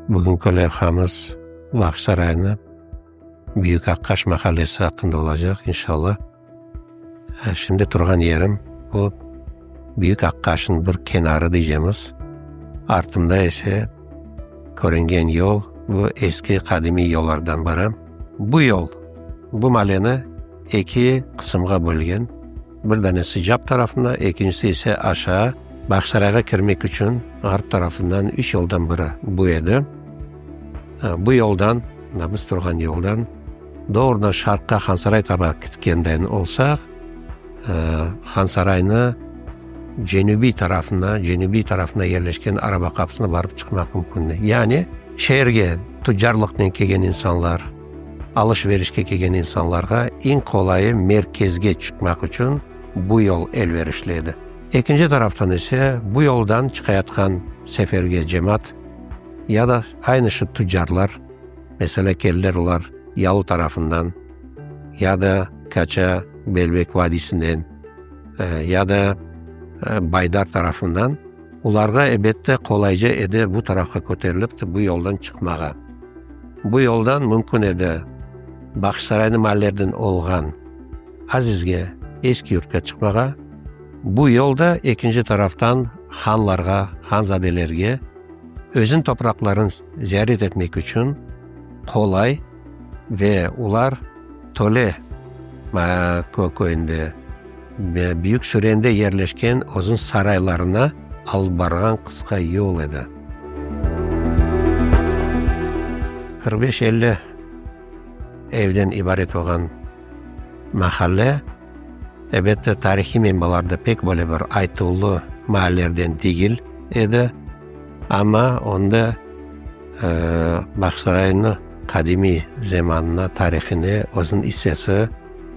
Bugünki levhamız Bağçasaraynı Büyük Aqqaş mahallesi aqqında olacaq, inşallah. Şimdi turğan yerim bu Büyük Aqqaşnıñ bir kenarı diycemiz. Artımda ise körüngen yol, bu eski qadimiy yollardan biri. Bu yol bu maleni eki qısımğa bölgen. Bir danesi cap tarafına, ekincisi ise aşağı, Bağçasarayğa kirmek içün ğarp tarafından üç yoldan biri bu edi. Bu yoldan, mına biz turğan yoldan, doğrudan şarqqa Hansaray taba kitkenden olsaq, Hansaraynı cenübiy tarafına, cenübiy tarafına yerleşken araba qapısına barıp çıqmaq mümkün. Yani şeerge tuccarlıqnen kelgen insanlar, Alış-verişke kelgen insanlarğa eñ qolayı merkezge çıqmaq içün bu yol elverişli edi. Ekinci taraftan ise, bu yoldan çıqayatqan seferge cemaat ya da aynı şu tuccarlar, meselâ, keldiler olar yalı tarafından ya da Kaça, Belbek vadiysinden ya da Baydar tarafından, Olarğa, ebette, qolayca edi bu tarafqa köterilip bu yoldan çıqmağa. Bu yoldan mümkün edi Bağçasaraynıñ maallerden olğan Azizge, Eski Yurtqa çıqmağa. Bu yol da ekinci taraftan hanlarğa, hanzadelerge özüñ topraqların ziyaret etmek içün qolay ve olar Töle köyünde Büyük Sürende yerleşken özüñ saraylarına alıp barğan qısqa yol edi. 45-50 evden ibaret olğan mahalle, ebette, tarihiy menbalarda pek böyle bir aytuvlı maallerden degil edi, amma onda Bağçasaraynıñ qadimiy zamanına, tarihine özüniñ issesi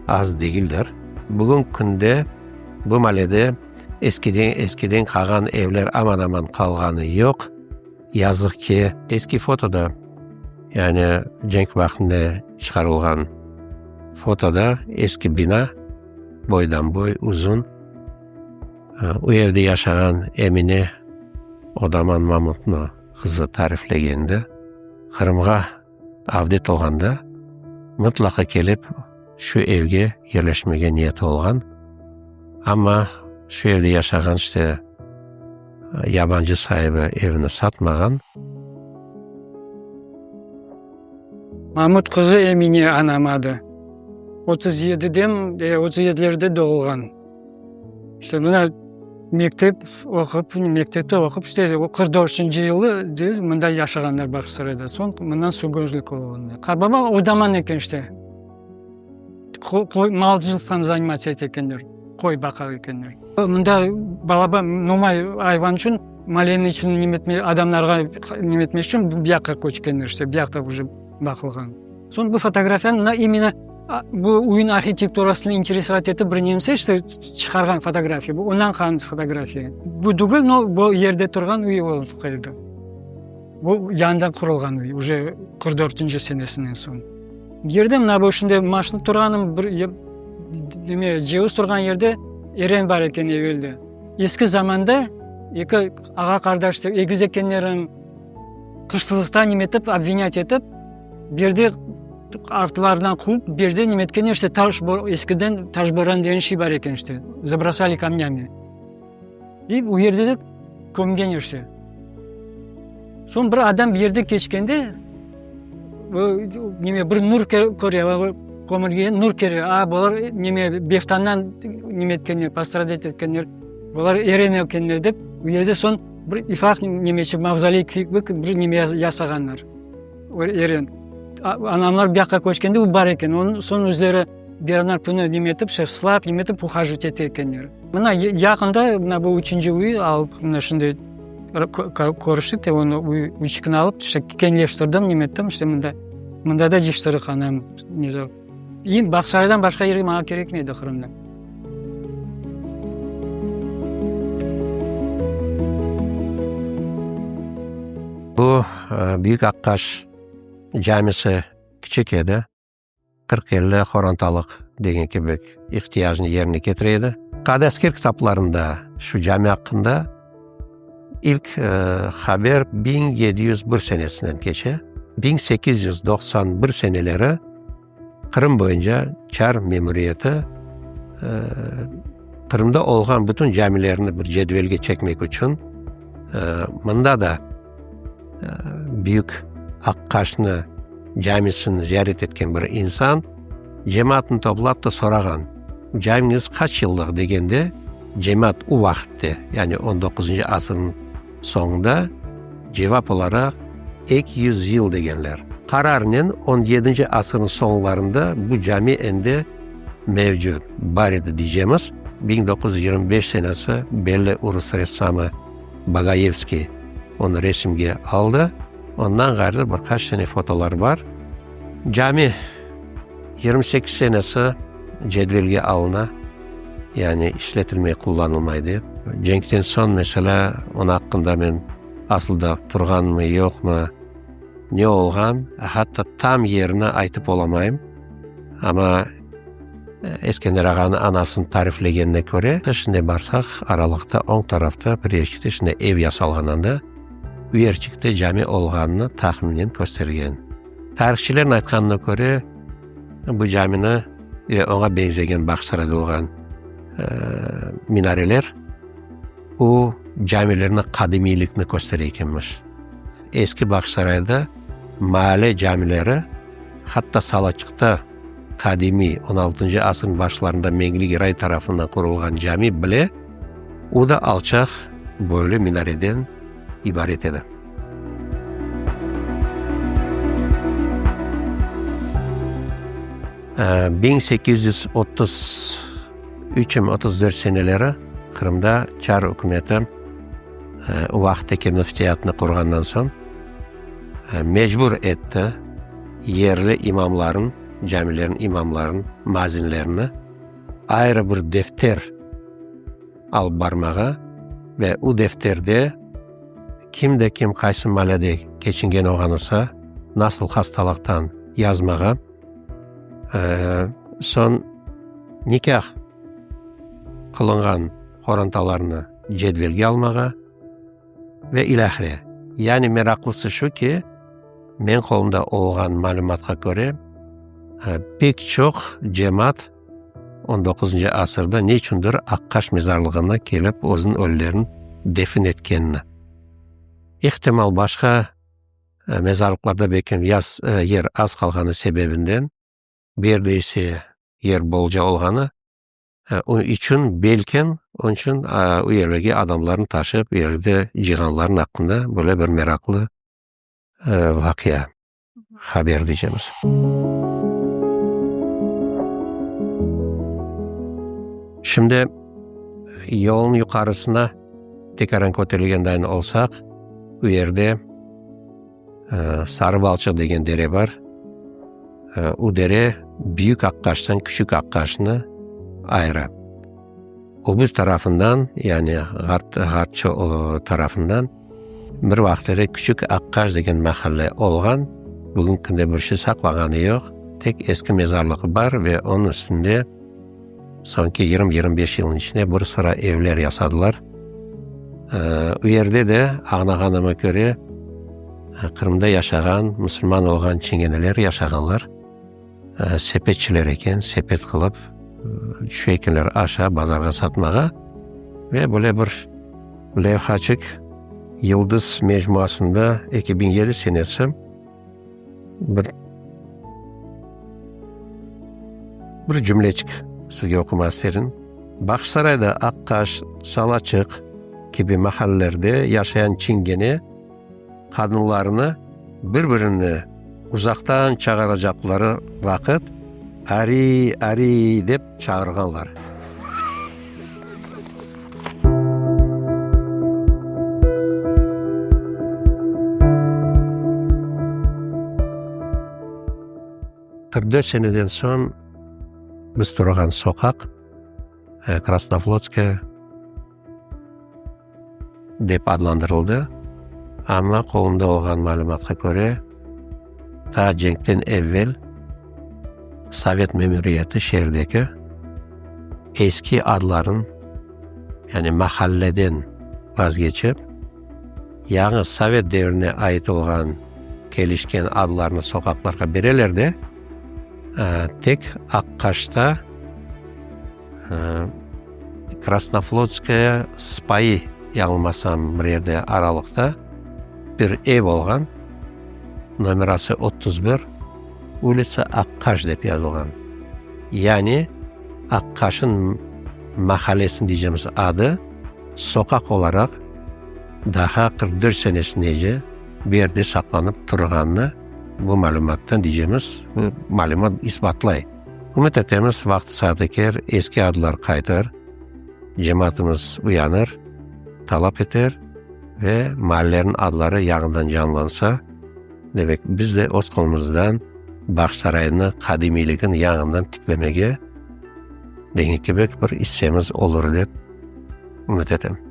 az degildir. Bugün künde bu malede eskiden eskiden qalğan evler aman-aman qalğanı yoq. Yazıq ki, eski fotoda, yani cenk vaqtında çıqarılğan fotoda eski bina boydan-boy uzun. O evde yaşağan Emine Odaman Mamutnı qızı tariflegendi, Qırımğa Avdet olğanda, mıtlaqa kelip şu evge yerleşmege niyeti olğan, amma şu evde yaşağan işte yabancı saibi evni satmağan. Mamut qızı Emine anam adı. Otuz yediden, otuz yedilerde doğulğan. İşte mına mektep oqup, mektepte oqup, işte o 44 dörtünci yılı mında yaşağanlar Bağçasarayda. Soñ mından sürgünlik olğanlar. Qartbaba odaman eken işte. Malcılıqtan zaниматься ete ekenler, qoy baqa ekenler. Mında balaban nomay ayvan içün maleniñ içini nemetme, adamlarğa nemetmek içün bu yaqqa köçkenler işte, bu yaqta уже baqılğan. Soñ bu fotografiyanı mına imенно bu üyniñ arhitekturasını interesovat etip bir nemse işte çıqarğan fotografiya. Bu ondan qalğan fotografiya. Bu degil, no bu yerde turğan üy edi. Bu yanından qurulğan üy, уже 44-nci senesinden soñ. Yerde mına bu şimdi maşina turğanım bir neme ceviz turğan yerde eren bar eken evelde. Eski zamanda eki ağa qardaş egiz ekenlerin Qırsızlıqta nimetip, obvinять etip, birde artlarından quvıp, birde nimetken işte taş, eskiden taşboran degen şey bar eken işte, zabrosali kamnyami. И o yerde de kömgen işte. Soñ bir adam bir yerde keçkende, neme bir nur köre, kömülgen nur kere, a bular neme beftandan nimetkenler, postradать etkenler, bular eren ekenler dep, o yerde soñ Bir ifaq nemesi, mavzoley kibi bir neme yasağanlar, eren. Anamlar bu yaqqa köçkende o bar eken, onıñ soñ özleri beranlar bunı neme etip, sılap, neme etip uhajivать ete ekenler. Mına yaqında mına bu üçünci üy alıp, mına şunday körüştik de, onı üy üçkini alıp, işte keñleştirdim, neme ettim, işte mında, mında da cıştırıq anam, Bağçasaraydan başqa yerge maña kerekmey edi Qırımda. Bu Büyük Aqqaş camisi kiçik edi, 40-50 qorantalıq degen kibi ihtiyacnı yerine ketire edi. Qadıasker kitaplarında şu cami aqqında. İlk haber 1701 senesinden keçe. 1891 seneleri Qırım boyunca çar memuriyeti Qırımda olğan bütün camilerni bir cedvelge çekmek içün mında da Büyük Aqqaşnı camisini ziyaret etken bir insan cemaatnı toplap da sorağan, Camiñiz qaç yıllıq? degende, cemaat o vaqıtte, yani on doquzıncı asırnıñ soñunda cevap olaraq 200 yıl degenler. Qararnen on yedinci asırnıñ soñlarında bu cami endi mevcut, bar edi diycemiz. 1925 senesi belli urus ressamı Bogayevskiy onı resimge aldı. Ondan ğayrı bir qaç tane fotolar bar. Cami 28 senesi cedvelge alına, yani işletilmey, qullanılmay dep. Cenkten soñ, meselâ, onıñ aqqında men asıl da turğanmı, yoqmı, ne olğan, hatta tam yerini aytıp olamayım. Amma Eskender ağanıñ anasınıñ tariflegenine köre, şimdi barsaq, aralıqta oñ tarafta bir yerçikte şimdi ev yasalğan anda, u yerçikte cami olğanını tahminen köstergen. Tarihçilerniñ aytqanına köre, bu camini ve oña beñzegen Bağçasarayda olğan minareler o camilerniñ qadimiylikni köstere ekenmiş. Eski Bağçasarayda maale camileri, hatta Salaçıqta qadimiy on altıncı asırnıñ başlarında Meñli Geray tarafından qurulğan cami bile, o da alçaq boylu minareden ibaret edi. 1833 em 34 seneleri Qırımda çar ükümeti o vaqıttaki müftiyatnı qurğandan soñ mecbur etti yerli imamların, camilerniñ imamların, mazinlerini ayrı bir defter alıp barmağa ve o defterde kim de kim qaysı malede keçingen olğan olsa, nasıl hastalıqtan yazmağa, soñ nikâh qılınğan qorantalarnı cedvelge almağa ve ilâhre. Yani meraqlısı şu ki, men qolumda olğan malümatqa köre, pek çoq cemaat On doquzıncı asırda ne içündir Aqqaş mezarlığına kelip özüniñ ölülerini defin etkenini. İhtimal, başqa mezarlıqlarda belki yaz yer az qalğanı sebebinden, bu yerde ise yer bolca olğanı içün, belki, onıñ içün o yerlerge adamlarnı taşıp, yerde cıyğanlarınıñ aqqında böyle bir meraqlı vaqia. Haber diycemiz. Şimdi yolnıñ yuqarısına tekaran köterilgendayin olsaq, u yerde Sarı Balçıq degen dere bar. U dere Büyük Aqqaştan Küçük Aqqaşnı ayıra. Öbür tarafından, yani ğarp, ğarpça tarafından bir vaqıtları Küçük Aqqaş degen mahalle olğan, bugünki künde bir şey saqlağanı yoq, tek eski mezarlığı bar ve onıñ üstünde soñki 20-25 yılnıñ içinde bir sıra evler yasadılar. O yerde de, añlağanıma köre, Qırımda yaşağan, musulman olğan çingeneler yaşağanlar. Sepetçiler eken, sepet qılıp tüşe ekenler aşağı bazarğa satmağa. Ve böyle bir levhaçık Yıldız mecmuasında 2007 senesi bir bir cümleçik sizge oqumaq isterim. Bağçasarayda Aqqaş, Salaçıq kibi mahallelerde yaşayan çingene qadınlarnı bir-birini uzaqtan çağıracaqları vaqıt, Ariy, ariy! dep çağırğanlar. 44 seneden soñ biz turğan soqaq, Krasnoflotskaya, dep adlandırıldı, amma qolumda olğan malümatqa köre, taa cenkten evel sovet memuriyeti şeerdeki eski adların, yani mahalleden vazgeçip, Yañı sovet devrine ait olğan kelişken adlarnı soqaqlarğa bereler de, tek Aqqaşta Krasnoflotskaya spayı, yañılmasam, bir yerde aralıqta bir ev olğan, nomerası 31, ulitsa Aqqaş dep yazılğan. Yani Aqqaşnıñ mahallesiniñ diycemiz adı soqaq olaraq daha 44 senesinece bu yerde saqlanıp turğanını bu malümattan diycemiz, bu malümat isbatlay. Ümüt etemiz, vaqtı-saatı kelir, eski adlar qaytır, cemaatımız uyanır, talap eter ve maallelerniñ adları yañıdan canlansa, demek, biz de öz qolumızdan Bağçasaraynı qadimiyligini yañıdan tiklemege, degen kibi, bir issemiz olur dep ümüt etem.